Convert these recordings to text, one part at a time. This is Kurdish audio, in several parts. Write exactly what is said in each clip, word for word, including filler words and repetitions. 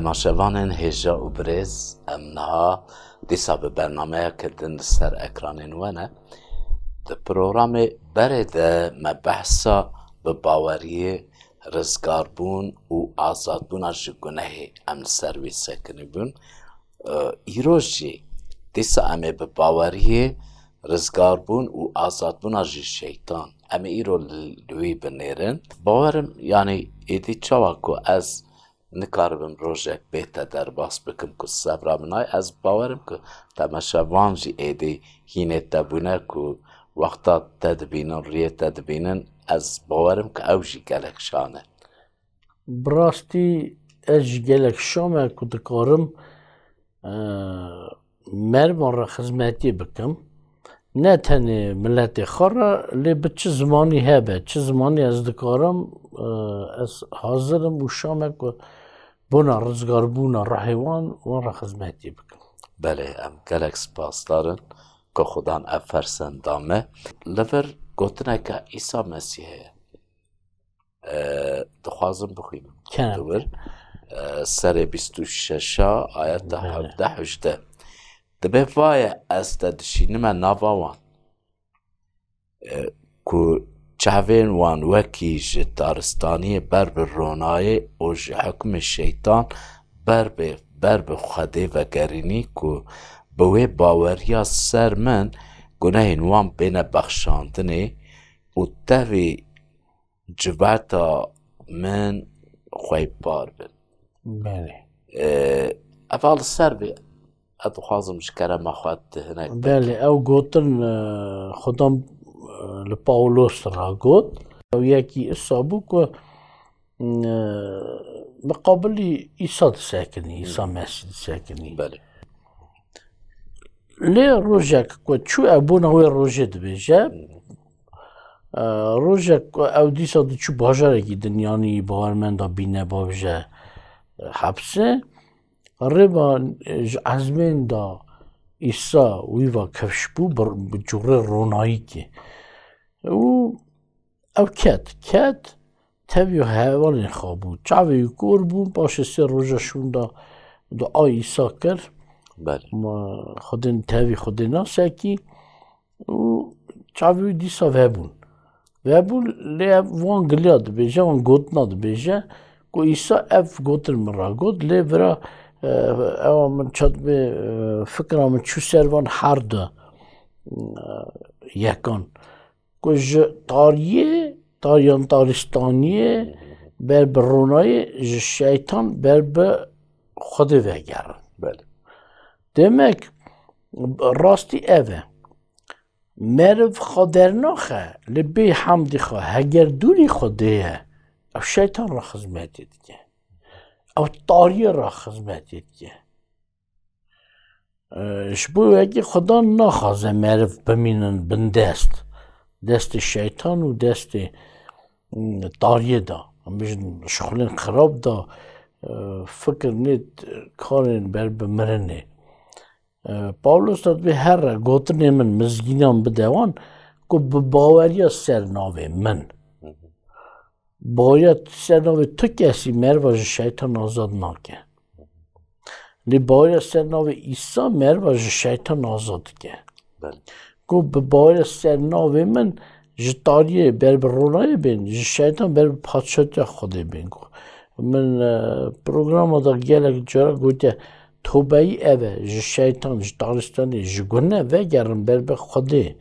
Temaşevanên hêja û birêz, em niha dîsa bi bernameyeke din li ser ekranên we ne. Di programê berê de me behsa bi baweriyê, rizgarbûn û azadbûna ji gunehê em li ser wî sekinî bûn. Îro jî dîsa em ê bi baweriyê, rizgarbûn û azadbûna ji şeytan, em ê îro li wî binêrin. Bawerim, yanî êdî çawa ku ez nikaribim rojek bê te derbas bikim ku sebra min ay, ez bawerim ku temaşevan jî êdî hînê te bûne ku wexta te dibînin, riyê te dibînin, ez bawerim ku ew jî gelek şa ne. Bi rastî ez jî gelek şa me ku dikarim, e, merivan re xizmetiyê bikim. Ne tenê miletê xwe re, lê bi çi zimanî hebe, çi zimanî ez dikarim, e, ez hazir im û şa me ku bona rizgarbûna ruhê wan, wan re xizmetiyê bikim. Belê, em gelek spasdar in ku Xudan ev fersend da me. Li vir gotineke Îsa Mesîh heye. E, dixwazim bixwînim. Kerem. Di wir, e, serê bîst û şeş a, ayeta Belê. hevdeh û hejdeh. Dibe vaye ez te dişînime nava wan, e, ku çavên wan wekî ji taristaniyê ber bi ronayê û ji hukmê şeytan ber bi, ber bi Xwedê vegerînî, ku bi wê baweriya ser min gunehên wan bêne bexşandinê û tevî civata min xweypar bin. Belê. E, eva li ser vê, ez dixwazim ji kerema xwe tu hinek Belê, ew gotin, e, Xudan, e, li Pawlos re got. Ew yekî isa bû ku, e, miqabilî Îsa disekinî, Îsa Mesîh disekinî. Belê. Lê rojek ku çû, ev bona wê rojê dibêje. E, rojek ku ew dîsa diçû bajarekî din, yanî bawermenda bîne babije, e, hepse. Rêva, e, ji ezmên de Îsa wî va kifş bû, bi, bi cûrê ronayîkê. Û ew ket, ket, tevî hevalên xwe bû. Çavê wî kor bûn, paşê sê roja şûnda dua Îsa kir. Belê. Ma Xwedê tevî Xwedê nasekî û çavê wî dîsa vebûn. Vebûn, lê ev wan giliya dibêje, wan gotina dibêje ku Îsa ev gotin min ra got, lê vira, e, ewa min çat bê, e, fikra min çû ser van her du, e, yekan. Ku ji tariyê, tariyan taristaniyê ber bi ronayê, ji şeytan ber bi Xwedê vegerin. Belê. Demek rastî ev e. Meriv xwe dernaxe, li bê hemdî xwe, heger dûrî Xwedê ye, ew şeytan re xizmetê dike. Ew tariyê re xizmetê dike. E, ji bo wekî Xudan naxwaze meriv bimînin bindest. Destê şeytan û destê, mm, tariyê de. Em bijin şixulên xirab de, e, fikir nê karên ber bi mirinê. E, Pawlos da dibê here gotinê min mizgînan bide wan ku bi baweriya ser navê min. Baweriya ser navê tu kesî meriva ji şeytan azad nake. Lê baweriya ser navê Îsa meriva ji şeytan azad dike. Belê. Ku bi baweriya ser navê min ji tariyê ber bi ronayê bên, ji şeytan ber bi padşatiya Xwedê bên. Ku min, e, programa da gelek cara gotiye, tobeyî ev e, ji şeytan, ji taristanê, ji guneh vegerin ber bi Xwedê.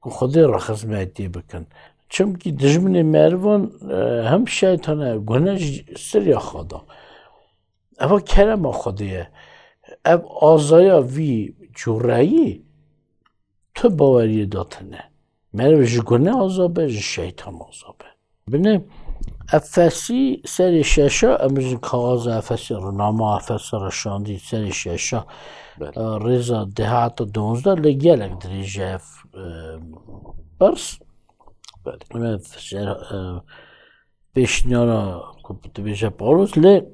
Ku Xwedê re xizmetiyê bikin. Çimkî dijminê merivan, e, hem şeytan e, guneh jî siriya xwe da. Eva kerema Xwedê ye. Ev azaya vî cûreyî tu baweriyê de tine. Meriv ji guneh aza be, ji şeytan aza be. Binê Efesî serê şeşa, em bijin kaxaza Efesî, ronama Efesî re şandî serê şeşa, Belê. e, rêza deh heta donzdeh, lê gelek dirêj e ev, e, pirs. Belê. Em ser, e, pêşniyara ku dibêje Pawlos, lê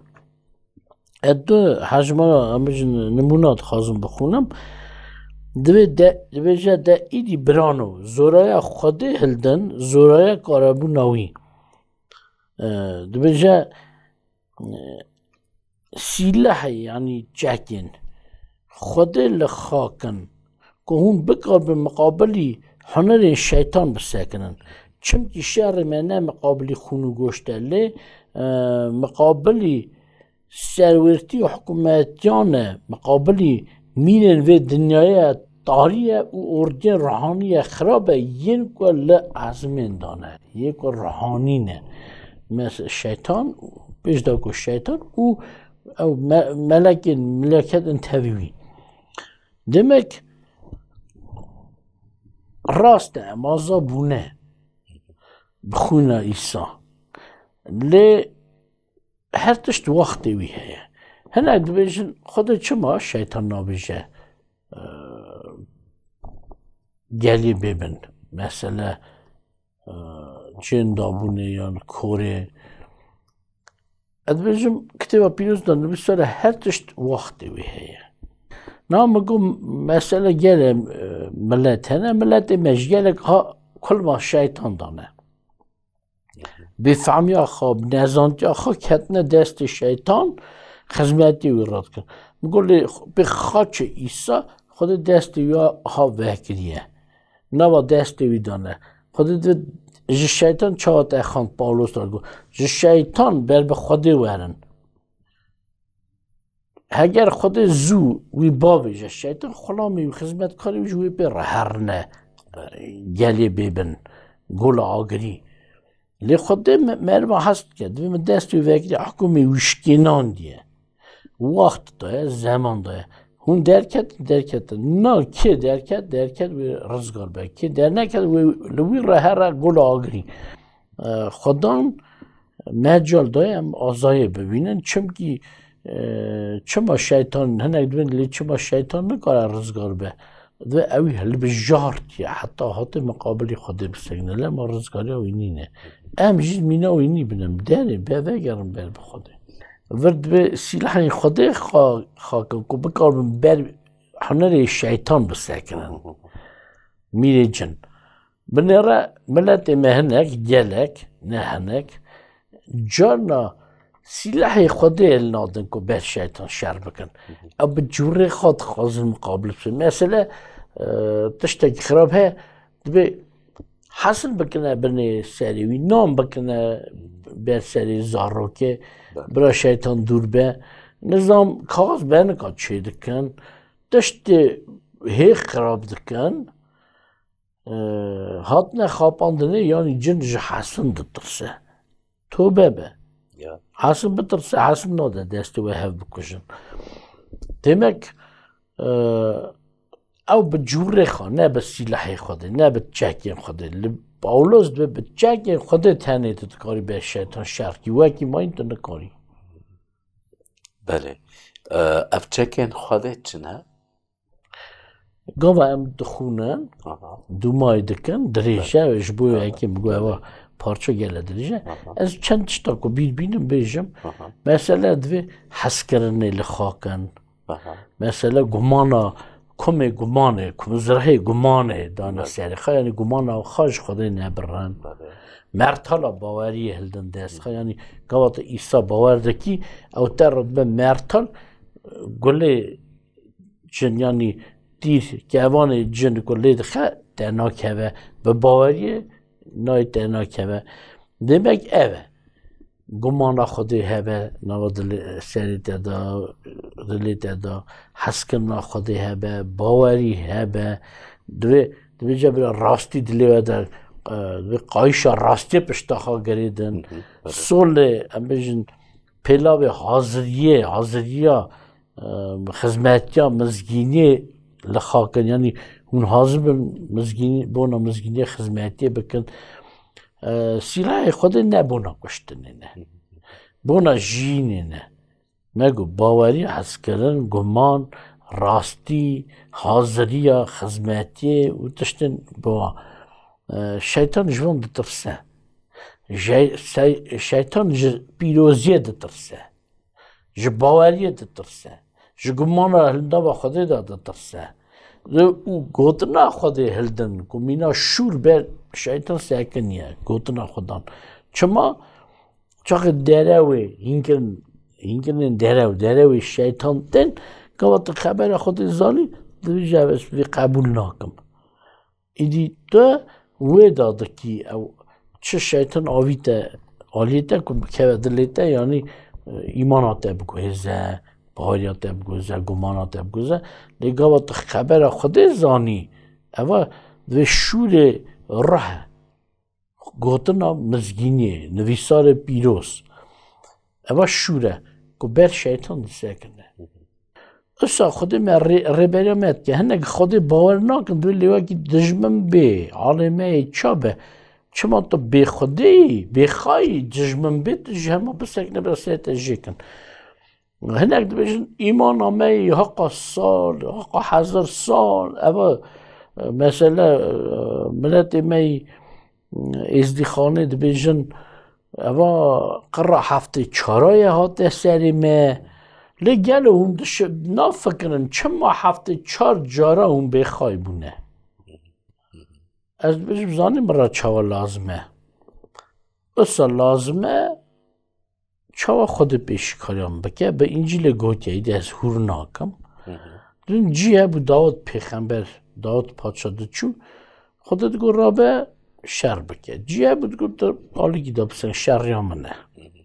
ez du hejmara, em bijin nimûna dixwazim bixwînim. Divê de, dibêje de îdî birano, zoraya Xwedê hildin, zoraya karebûna wî. E, dibêje, e, sîlehê, yanî çekên Xwedê li xakin, ku hûn bikaribin miqabilî hunerên şeytan bisekinin. Çimkî şerê me ne miqabilî xûn û goşt e, lê, e, miqabilî serwêrtî û hikûmetiyan e, miqabilî mînên vê dinyayê tarî ye û ordiyên ruhanî ye xirab e, yên ku li ezmên de ne, yên ku ruhanî ne. Mes-, şeytan, pêş de ku şeytan û ew me-, melekên, meleket in tevî wî. Demek rast e, em aza bûne bi xwîna Îsa. Lê her tişt wextê wî heye. Hinek dibêjin, Xwedê çima şeytan nabêje, e, gelê bêbin? Mesele, e, çên dabûnê yan korê. Ez dibêjim, Kitêba Pîroz de nivîsare her tişt wextê wê heye. Na min got, mesele gelê, e, milet hene, miletê me ji gelek ha kulma şeytan dane. Bêfehmiya xwe, bi nezantiya xwe ketine destê şeytan, xizmetê wî radikin. Min got, lê bi xaçê Îsa Xwedê destê wî ha vekiriye. Nava destê wî dane. Xwedê di ji şeytan çawa te xand Pawlos re got, ji şeytan ber bi Xwedê werin. Heger Xwedê zû wî bavêje, şeytan xulamê wî, xizmetkarê wî ji wê pê re herine, gelê bêbin, gola agirî. Lê Xwedê me-, meriva hez dike, divê min dest wî vekirî, hikûmê wî şikênandiye. Wext daye, zeman daye. Hûn derketin, derketin. Na kê derket, derket wê rizgar be. Kê derneket, wê li wî re here gola agirî. E, Xwedan mecal daye em azayê bibînin. Çimkî, e, çima şeytan, hinek dibên lê çima şeytan nikare rizgar be? Divê ew hilbijartiye, heta hatê miqabilî Xwedê bisekine. Lema rizgariya wî nîne. Em jî mîna wî nîbin, em derê be vegerin ber bi Xwedê. Vir divê sîlehên Xwedê xa-, xakin ku bikaribin ber hunerê şeytan bisekinin. Mîrê cin. Binêre miletê me hinek, gelek, ne hinek, carna sîlehê Xwedê hil nadin ku ber şeytan şer bikin. Ew bi cûrê xwe dixwazin miqabil bikin. Mesele, e, tiştekî xirab heye, divê hesin bikine binê serê wî, nan bikine ber serê zarokê, Belê. Bira şeytan dûr be. Nizam kaxez benika çêdikin. Tiştê hê xirab dikin. E, hatine xapandinê, yanî cin ji hesin ditirse. Tobe be. Ya. Hesin bitirse, hesin nade destê we hev bikujin. Demek, e, ew bi cûrê xwe, ne bi sîlehê Xwedê, ne bi çekên Xwedê. Li Pawlos dibe bi çekên Xwedê tenê tu dikarî be şeytan şer kî. Wekî mayîn tu nikarî. Belê. E, ev çekên Xwedê çi ne? Gava em dixwînin, Aha. Dûmayê dikin, dirêj e, ji bo Aha. Yekê min got, ewa parça gele dirêj e. Aha. Ez çend tişta ku bîr bînim bêjim, Aha. Mesele divê hezkirinê li xwe kin. Aha. Mesele gumana, kumê gumanê, kum zirhê gumanê dane Belê. Serê xwe, yanî gumana xwe ji Xwedê nebirin. Belê. Mertala baweriyê hildin dest xwe, yanî gava tu Îsa bawer dikî, ew te re dibe mertal, gulê cin, yanî tîr, kevanê cin ku lê dixe, te nakeve. Bi baweriyê nayê te nakeve. Demek ev e. Gumana Xwedê hebe, nava dilê, serê te de, dilê te de, hezkirina Xwedê hebe, bawerî hebe. Divê, divê cebira rastî dilê we de, e, divê qayîşa rastiyê pişta xwe girêdin. Hı hı, evet. Solê, em bêjin, pêlavê haziriyê, haziriya, e, xizmetiya mizgîniyê li xwe kin. Yanî hûn hazir bin mizgînî, bona mizgîniyê xizmetiyê bikin. E, sîlahê Xwedê ne bona kuştinê ne. Bona jiyînê ne. Me got bawerî, hezkirin, guman, rastî, haziriya, xizmetiyê û tiştên bi wan. E, şeytan ji wan ditirse. Jey-, sey-, şeytan ji pîroziyê ditirse. Ji baweriyê ditirse. Ji gumana hildava Xwedê de ditirse. Û gotina Xwedê hildin, ku mîna şûr ber şeytan sekiniye, gotina Xwedan. Çima? Çaxê derewê hînkirin Hîn kirin derew, derewê şeytan tên, gava tu xebera Xwedê zanî, dibêje ev ez vê qebûl nakim. Îdî tu wê da dikî ew çi şeytan avîte aliyê te ku bikeve dilê te, yanî, e, îmana te biguhêze, baweriya te biguhêze, gumana te biguhêze. Lê gava tu xebera Xwedê zanî, eva divê şûrê ruh e. Gotina mizgîniyê, nivîsarê pîroz. Eva şûr e ku ber şeytan disekine. Usa Xwedê me rê-, rêberiya me dike. Hinek Xwedê bawer nakin, divê lê wekî dijmin bê, alê me yê ça be. Çima tu bê Xwedê yî, bê xayî, dijmin bê, tu ji hema bisekine, bi serê te jêkin. Hinek dibêjin, îmana me yê heqa sal, heqa hezar sal, eva, e, mesele, e, miletê me yî, e, Êzdîxanê dibêjin, eva qira heftê çara ye hate serê me. Lê gelo hûn diş-, nafikirin, çima heftê çar cara hûn bêxay bûne? Ez dibêjim, zanî min re çawa lazim e. Usa lazim e, çawa Xwedê pêşîkariyan bike, bi Încîlê gotiye, îdî ez hûr nakim. Hı hı. Din cî hebû Dawid pêxember, Dawid padşa diçû, Xwedê digot rabe şer bike. Cî hebû digot tu alîkî de biseng şeriya min e. Hı hı.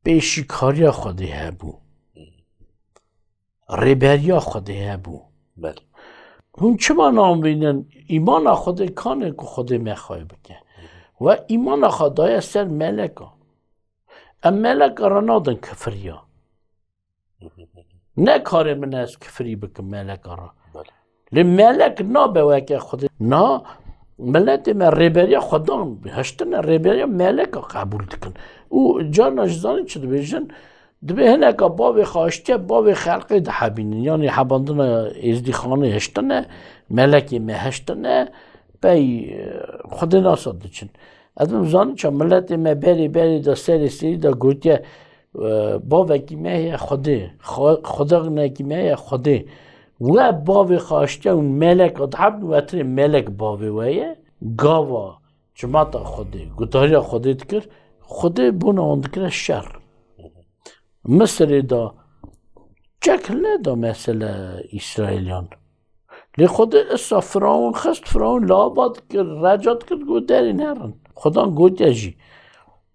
Pêşîkariya Xwedê hebû. Hı hı. Rêberiya Xwedê hebû. Belê. Hûn çima namînin îmana Xwedê kanê ku Xwedê me xay bike? We îmana xwe daye ser meleka. Em meleka re nadin kifiriya. Ne karê min ez kifirî bikim meleka re. Belê. Lê melek nabe weke Xwedê. Na, miletê me rêberiya Xwedan hiştine, rêberiya meleka qebûl dikin. Û carna ji zanî çi dibêjin? Dibê hineka bavê xwe hiştiye, bavê xelqê dihebînin. Yanî hebandina Êzdîxanê hiştine, melekê me hiştine, pey, e, Xwedê nasa diçin. Ez dibim zanî ça miletê me berê berê de serê serî de gotiye, e, bavekî me heye Xwedê, xwe-, xwedinekî me heye Xwedê. We bavê xwe hiştiye û melek dihebin, we tirê melek bavê we ye. Gava cimata Xwedê, gudariya Xwedê dikir, Xwedê bona wan dikire şer. Misirê de çek neda mesele Îsraîliyan. Lê Xwedê isa Firawun xist, Firawun laba dikir, reca dikir, digot derê nerin. Xwedan gotiye jî,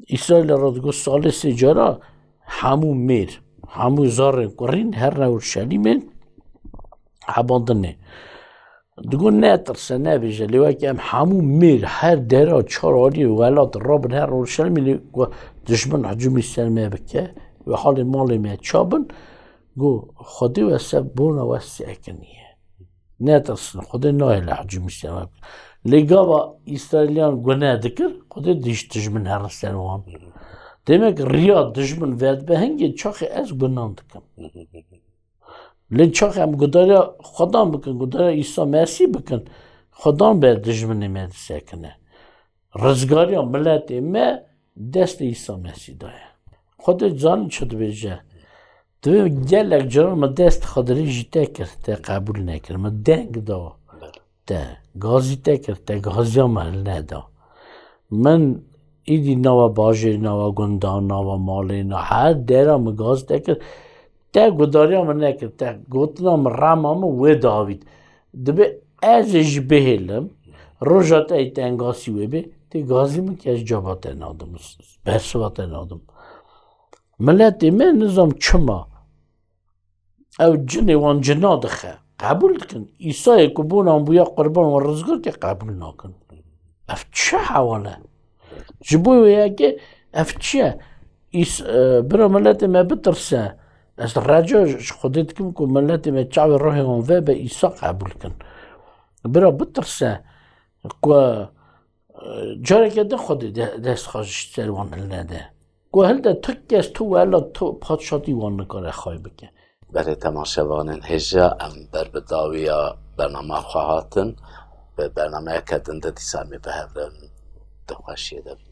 Îsraîlê re digot salê sê cara hemû mêr, hemû zarên kurîn herine Urşelîmê hebandinê. Digot netirse, nebêje, lê wekî em hemû mêr her dera çar aliyê welat rabin her Orşelimê, lê ku dijmin hicûmî ser me bike, wê halê malê me çabin, got Xwedê we se bona we sekiniye. Netirsin, Xwedê nayê li hicûmî ser me bike. Lê gava Îsraîliyan gune dikir, Xwedê dîş dijmin herin ser wan. Demek riya dijmin vedibe hingê çaxê ez gunan dikim. Lê çax em gudariya Xwedan bikin, gudariya Îsa Mesîh bikin, Xwedan ber dijminê me disekine. Rizgariya miletê me destê Îsa Mesîh daye. Xwedê zanî çi dibêje. Divê gelek caran min dest xwe dirêjî te kir, te qebûl nekir. Min deng da. Te gazî te kir, te gaziya min hilneda. Min îdî nava bajêrî, nava gundan, nava malê, na her dera min gazî te kir. Te gudariya min nekir, te gotina min, rema min wê diavît. Dibe ez ê jî bihêlim, roja te yê tengasî wê bê, tê gazî min ke ez caba te nadim, bersiva te nadim. Miletê me nizam çima ew cinê wan cina dixe. Qebûl dikin. Îsayê ku bona wan bûya qurban wan rizgar ke qebûl nakin. Ev çi hewal e? Ji bo wê yekê ev çi ye? Îs-, e, bira miletê me bitirse. Ez reca ji Xwedê dikim ku miletê me çavê ruhê wan vebe Îsa qebûl kin. Bira bitirse ku, e, careke din Xwedê de-, dest xwe ji ser wan hilnede. Ku hilde tu kes, tu welat, tu padşatî wan nikare xay bike. Belê temaşevanên hêja, em ber bi dawiya bernama xwe hatin. Bi bernameyeke din de dîsa em ê bi hev re di xweşiyê de bin.